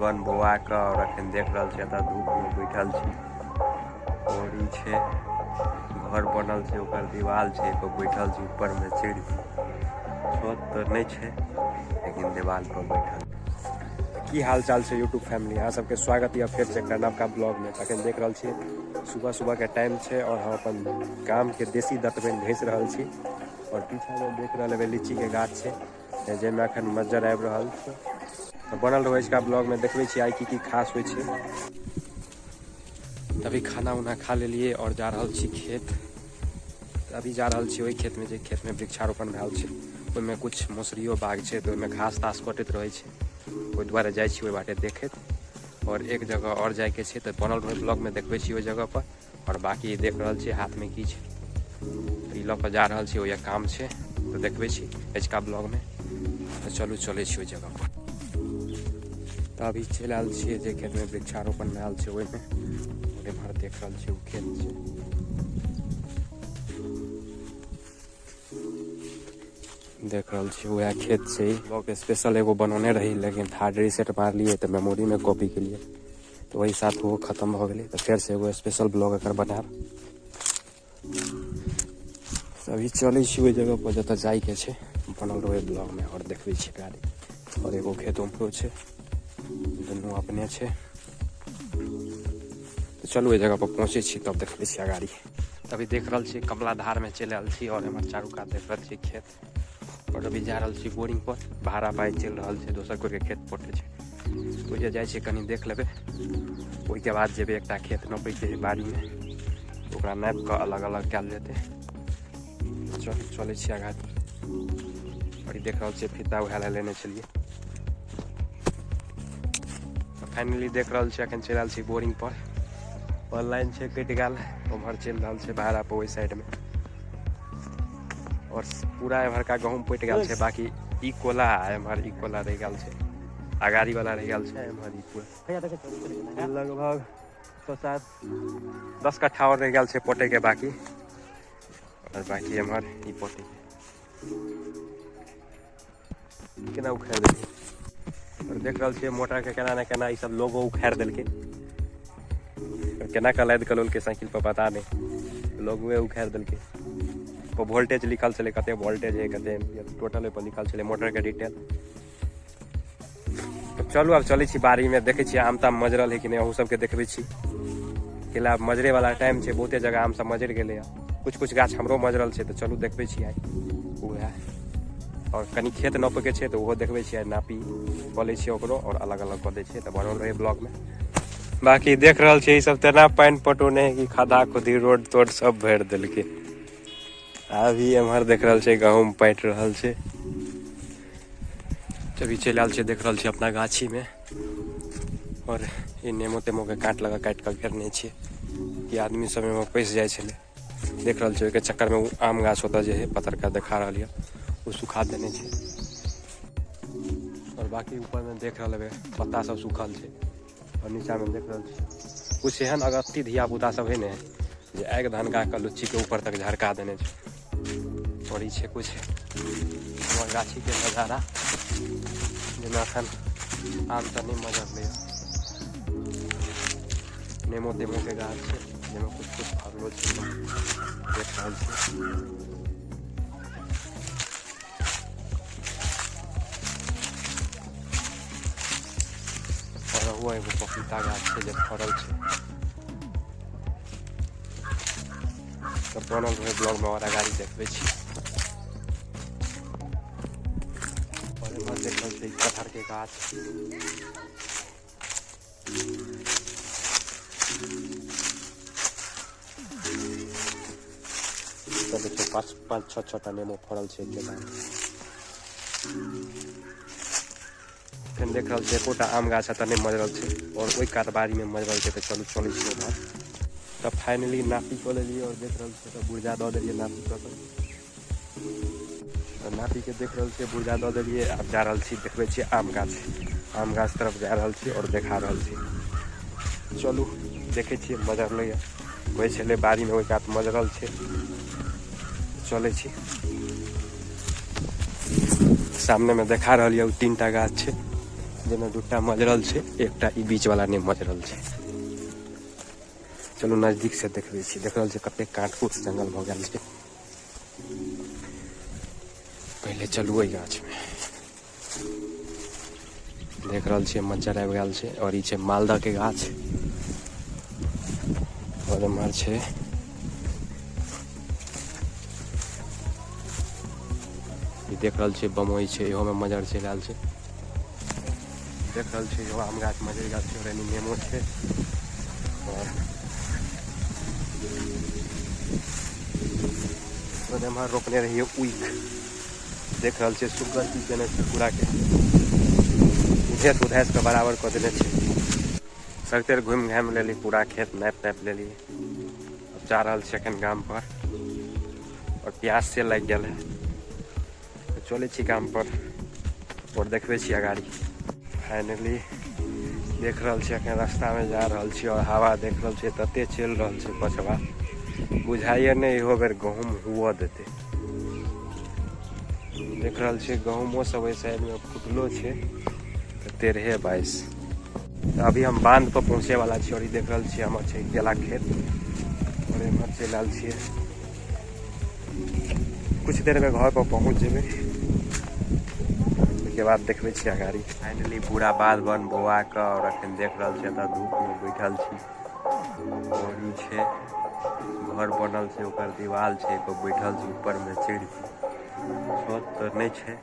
बन बौआ के और अखन देख रहल छी एतऽ धूप में बैठल छी। और ई छै घर बनल छै, ओकर दीवाल छै, एगो बैठल छी ऊपर में चढ़ि के। छत तऽ नहि छै लेकिन दीवाल पर बैठल। की हाल चाल छै यूट्यूब फैमिली, अहाँ सबके स्वागत यऽ फेर से एकटा नवका ब्लॉग में। अखन देख रहल छियै सुबह सुबह के टाइम छै और हम अपन गाम के देसी दतमनि घसि रहल छी। और पीछा में देख रहल हेबै लीची के गाछ छै जाहिमे अखन मज्जर आबि रहल छै। तऽ बनल रहू अजुका ब्लॉग में, देखबै छी आइ की की खास होइ छै। अभी खाना उना खा लेलियै और जा रहल छी खेत। अभी जा रहल छी ओहि खेत में जे खेत में वृक्षारोपण भेल छै, ओहिमे कुछ मौसरियो बाग छै तऽ ओहिमे घास तास कटैत रहै छै, ओहि दुआरे जाइ छी ओहि बाटे देखैत। और एक जगह और जाइके छै तऽ बनल रहू ब्लॉग में, देखबै छी ओहि जगह पर। और बाकी देख रहल छी हाथ में की छै, ई लऽ कऽ जा रहल छी, ओहि काम छै तऽ देखबै छी अजुका ब्लॉग में। तऽ चलू चलै छी ओहि जगह पर। तऽ अभी चलि आयल छियै जे खेत में वृक्षारोपण भेल छै ओहिमे, और एम्हर देख रहल छियै ओ खेत छै। देख रहल छियै वएह खेत छै। ब्लॉग स्पेशल एगो बनौने रही लेकिन हार्ड रिसेट मारलियै तऽ मेमोरी में कॉपी केलियै तऽ ओहि साथ ओहो खत्म भऽ गेलै। तऽ फेरसँ एगो स्पेशल ब्लॉग एकर बनायब। अभी चलै छी ओहि जगह पर जतऽ जाइके छै, बनल रहै ब्लॉग में और देखबै छी गाड़ी। और एगो खेत उम्हरो छै, दुनू अपने छै। तऽ चलू ओहि जगह पर पहुँचै छी तब देखबै छी अगाड़ी। अभी देख रहल छी कमला धार में चलि आयल छी और एम्हर चारू कात देख रहल छी खेत। और अभी जा रहल छी बोरिंग पर, भाड़ा पाइ चलि रहल छै, दोसर कोइके खेत पटै छै, ओहि जे जाइ छियै कनि देख लेबै। ओहिके बाद जेबै एकटा खेत नपैके है बाड़ीमे, ओकरा नापि कऽ अलग अलग कयल जेतै। चलू चलै छी आगाँ। और ई देख रहल छियै फीता उएह लए लेने छलियै। फाइनली देख रहल छियै अखन चलि आयल छी बोरिंग पर। और लाइन छै कटि गेल, उम्हर चलि रहल छै भाड़ा पर ओहि साइड में। और पूरा एम्हरका गहूँम पटि गेल छै, बाकी ई कोला आ एम्हर ई कोला रहि गेल छै, अगाड़ी वाला रहि गेल छै, एम्हर ई पूरा लगभग 6-7 10 कट्ठा और रहि गेल छै पटै के बाकी। और बाकी एम्हर ई पटै के केना उखाड़ि देलकै। और देख रहल छियै मोटर के केना ने केना ई सब लोगो उखाड़ि देलकै, केना कऽ लादि कऽ लोलकै साइकिल पर पता नहि, लोगोए उखाड़ि देलकै। पर वोल्टेज लिखल छलै, कते वोल्टेज है कते एम्पियर टोटल ओहिपर लिखल छलै मोटर के डिटेल। तऽ चलू आब चलै छी बाड़ी में, देखै छियै आम ताम मजरल है कि नहि, अहूँ सबके देखबै छी। केला आब मजरे वाला टाइम छै, बहुते जगह आम सब मजरि गेलै हँ, कुछ कुछ गाछ हमरो मजरल छै। तऽ चलू देखबै छी आइ उएह। और कनि खेत नपैके छै तऽ ओहो देखबै छी आइ, नापी कऽ लै छियै ओकरो और अलग अलग कऽ दै छियै। तऽ बनल रहै ब्लॉग में। बाकी देख रहल छियै ई सब तेना पानि पटौने है कि खदा खुदी रोड तोड सब भरि देलकै। अभी एम्हर देख रहल छै गहूँम पाटि रहल छै। अभी चलि आयल छै, देख रहल छी अपना गाछी में। और ई नेमो तेमो के काट लगा काटि कऽ घेरने छियै कि आदमी सब एहिमे पैसि जाइ छलै। देख रहल छियै ओहिके चक्कर में ओ आम गाछ ओतऽ जे है पतरका देखा रहल यऽ ओ सुखा देने छै। और बाकी ऊपर में देख रहल हेबै पत्ता सब सुखल छै। और नीचा में देख रहल छी कुछ एहन अगत्ती धिया पुता सब है ने जे आगि धनका कऽ लुच्ची के ऊपर तक झरका देने छै। और ई छै कुछ हमर गाछी के नजारा, जाहिमे अखन आम तऽ नहि मजरलै हँ। नेमो तेमो के गाछ छै जाहिमे कुछ कुछ फड़लो छै, देख रहल छी। और ओहो एगो पपीता गाछ छै जे फड़ल छै। तऽ बनल रहै ब्लॉग में और अगाड़ी देखबै छी। और एम्हर देख रहल छी कटहर के गाछ। तऽ देखियौ 5 5 6 6 टा नेमो फड़ल छै एके बार। एखन देख रहल छियै एकोटा आम गाछ एतऽ नहि मजरल छै और ओहि कात बाड़ी में मजरल छै। तऽ चलू चलै छी उम्हर। तऽ फाइनली नापी कऽ लेलियै और देख रहल छियै तऽ बुर्जा दऽ देलियै नापी कऽ कऽ। तऽ नापी के देख रहल छियै बुर्जा दऽ देलियै। आब जा रहल छी देखबै छी आम गाछ, आम गाछ तरफ जा रहल छी और देखा रहल छी। चलू देखै छियै मजरलै यऽ, होइ छलै बाड़ी में ओहि कात मजरल छै। चलै छी सामने में देखा रहल यऽ ओ 3 टा गाछ छै, जाहिमे दूटा मजरल छै, एकटा ई बीच वाला नहि मजरल छै। चलू नजदीक से देखबै छी। देख रहल छै कते काँट कुट जंगल भऽ गेल छै। पहिले चलू ओहि गाछमे। देख रहल छियै मज्जर आबि गेल छै। और ई छै मालदह के गाछ और एम्हर छै ई देख रहल छियै बमोई छै, इहो में मजर चलि आयल छै। देख रहल छियै इहो आम गाछ मजरि गेल छै और एनी नेमो छै। और एम्हर रोपने रहियै ऊख, देख रहल छियै सुग्गर की केने छै, पूरा के उधेस उधेस के बराबर कऽ देने छै। सगतेर घुमि घामि लेली, पूरा खेत नापि तापि लेली। अब जा रहल छी एखन गाम पर और प्यास से लागि गेल है, तऽ चलै छी गाम पर और देखबै छी अगाड़ी। फाइनली देख रहल छी एखन रास्तामे जा रहल छी और हवा देख रहल छी तते चलि रहल छै पछवा, बुझाइए नहि इहो बेर गहूँम हुअ देतै। देख रहल छियै गहूँमो सब एहि साइडमे फुटलो छै। तऽ 13:22, तऽ अभी हम बांध पर पहुँचे वाला छी और ई देख रहल छियै हमर छै केला खेत और एम्हर चलि आयल छियै। कुछ देर में घर पर पहुँच जेबै, ओहिके बाद देखबै छियै अगाड़ी। फाइनली पूरा बाध बन बौआ कऽ और अखन देख रहल छियै एतऽ धूपमे बैठल छी और ई छै घर बनल छै, ओकर दीवाल छै, ओहि पर बैठल छी ऊपरमे चढ़ि कऽ। छत तऽ नहि छै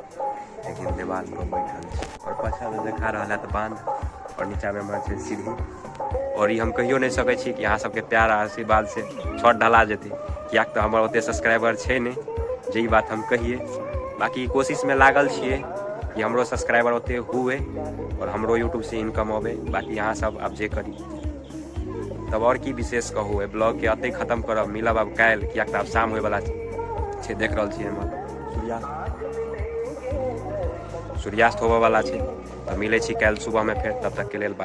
लेकिन दीवाल पर बैठल छी। और पाछामे देखा रहल है तऽ बांध और नीचामे एम्हर छै सीढ़ी। और ई हम कहियो नहि सकै छी कि अहाँ सबके प्यार आ आशीर्वाद से छत ढला जेतै, किएक तऽ हमर ओते सब्सक्राइबर छै नहि जे ई बात हम कहियै। बाकी कोशिशमे लागल छियै कि हमरो सब्सक्राइबर ओते हुए और हमरो यूट्यूब से इनकम अबै। बाकी अहाँ सब आब जे करी। तब और की विशेष कहू, एहि ब्लॉगके एतहि खत्म करब। मिलब आब काल्हि, किएक तऽ आब शाम होइवला छै। देख रहल छियै एम्हर सूर्यास्त सूर्यास्त होबऽवला छै। तऽ मिलै छी काल्हि सुबहमे फेर, तब तकके लेल बाय।